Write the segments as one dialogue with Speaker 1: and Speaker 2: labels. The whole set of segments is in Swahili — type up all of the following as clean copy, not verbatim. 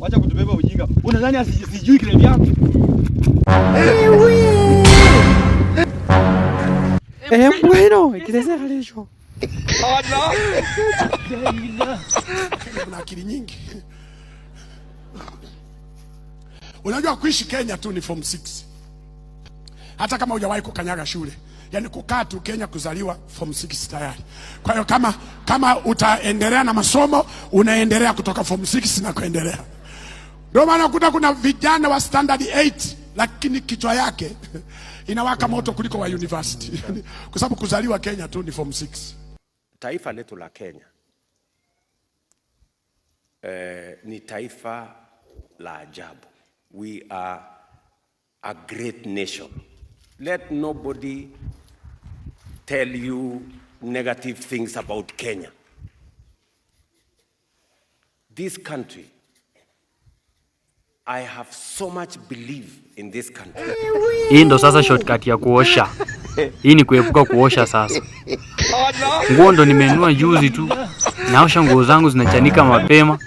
Speaker 1: Wacha kutubeba ujinga. Unadhani sijui grade yako?
Speaker 2: Bueno, kilesekhalesho.
Speaker 3: Kuna akili nyingi. Unajua kuishi Kenya tu ni form 6. Hata kama hujawahi kukanyaga shule. Yaani kukaa tu Kenya kuzaliwa form 6 tayari. Kwa hiyo kama utaendelea na masomo unaendelea kutoka form 6 na kuendelea. Ndio maana ukuta kuna vijana wa standard 8 lakini kichwa yake inawaka moto kuliko wa university. Kwa sababu kuzaliwa Kenya tu ni form 6.
Speaker 4: Taifa letu la Kenya ni taifa la ajabu. We are a great nation. Let nobody tell you negative things about Kenya. This country, I have so much belief in this country.
Speaker 2: Hii ndo sasa shortcut ya kuosha. Hii ni kuepuka kuosha sasa. Nguo ndo nimenunua juzi tu. Naosha nguo zangu zinachanika mapema,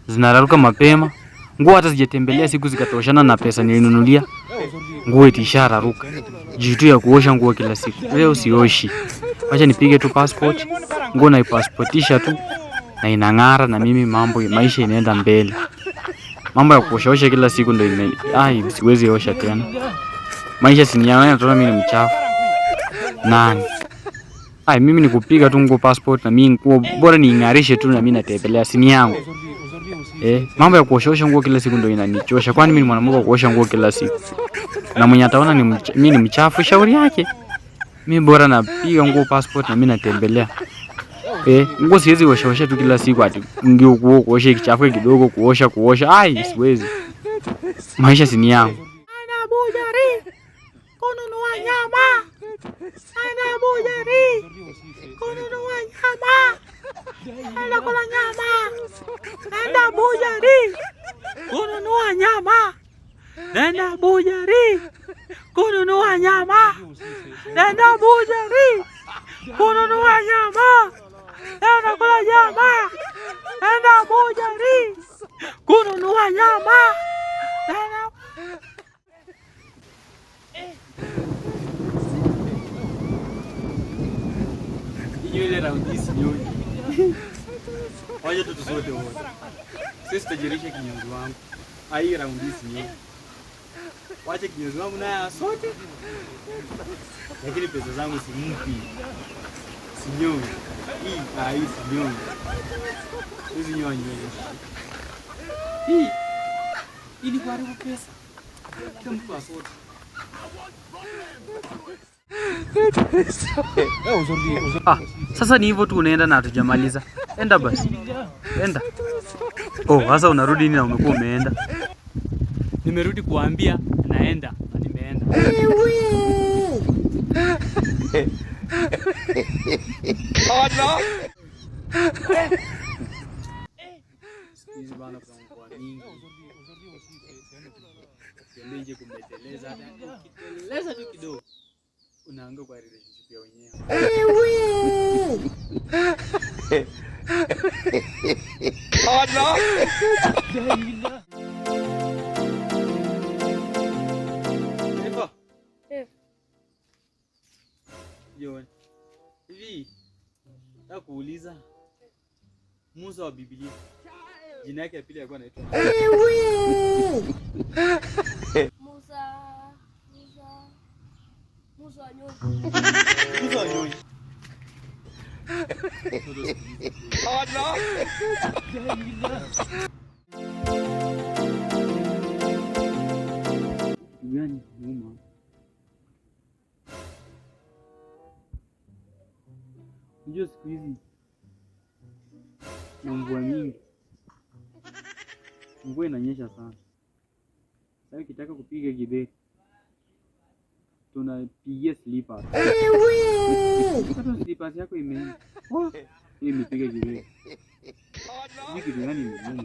Speaker 2: zinararuka mapema. Nguo hata sijatembelea siku zikatoshana na pesa nilinunulia. Nguo eti ishararuka. Juu tu ya kuosha nguo kila siku. Leo sioshi. Wacha nipige tu passport. Nguo naipassportisha tu na inang'ara na mimi mambo maisha inaenda mbele. Mambo ya kuoshaosha kila siku ndo ime ai, siwezi osha tena. Maisha si ni yangu, naona mimi ni mchafu. Nani? Ai, mimi ni kupiga tu nguo passport na mimi nguo bora niing'arishe tu na mimi natembelea si ni yangu. Mambo ya kuoshaosha nguo kila siku ndo inanichosha. Kwani mimi ni mwanamke wa kuosha nguo kila siku? Na mwenye ataona ni mimi ni mchafu, shauri yake. Mimi bora napiga nguo passport na mimi natembelea. Nguo siwezi oshaosha tu kila siku ati nguo kuosha ikichafuka kidogo kuosha kuosha. Ai, siwezi. Maisha si ni yangu.
Speaker 5: Ana bujari kununua nyama. Ana bujari kununua nyama. Ana kula nyama. Nenda bujari kununua nyama. Nenda bujari kununua nyama. Nenda bujari kununua nyama. Leo nakula nyama. Nenda bujari kununua nyama. Nenda.
Speaker 1: Nywele round hii sinyoi. Wacha tu tusote wote. Sisi tutajirisha kinyozi wangu. Ai, round hii sinyoi. Wacha kinyozi wangu naye asote. Lakini pesa zangu simpi. Sinyoi. Hii, hii sinyoi. Hizi nyoa nywele. Hii. Ili kuharibu pesa. Kila mtu asote.
Speaker 2: Sasa ni hivyo tu unaenda na hatujamaliza. Enda basi. Enda. Oh, sasa unarudi nini na umekuwa umeenda?
Speaker 1: Nimerudi kuambia naenda na nimeenda. Siku hizi bana kuna mvua mingi. Ukienda nje kumeteleza, hata ukiteleza tu kidogo unaanguka kwa relationship ya wenyewe. Eva. Jioni. Hivi nataka kuuliza Musa wa Biblia jina yake ya pili alikuwa anaitwa nani?
Speaker 6: Musa, Musa, Musa wa nyoni.
Speaker 1: Musa wa nyoni. Gani nyuma? Unajua siku hizi na mvua mingi, mvua inanyesha sana. Sasa ukitaka kupiga githeri tunapigia slippers. Hata slippers yako imeenda. Oh, hii imepiga githeri. Hii kitu gani imeuma?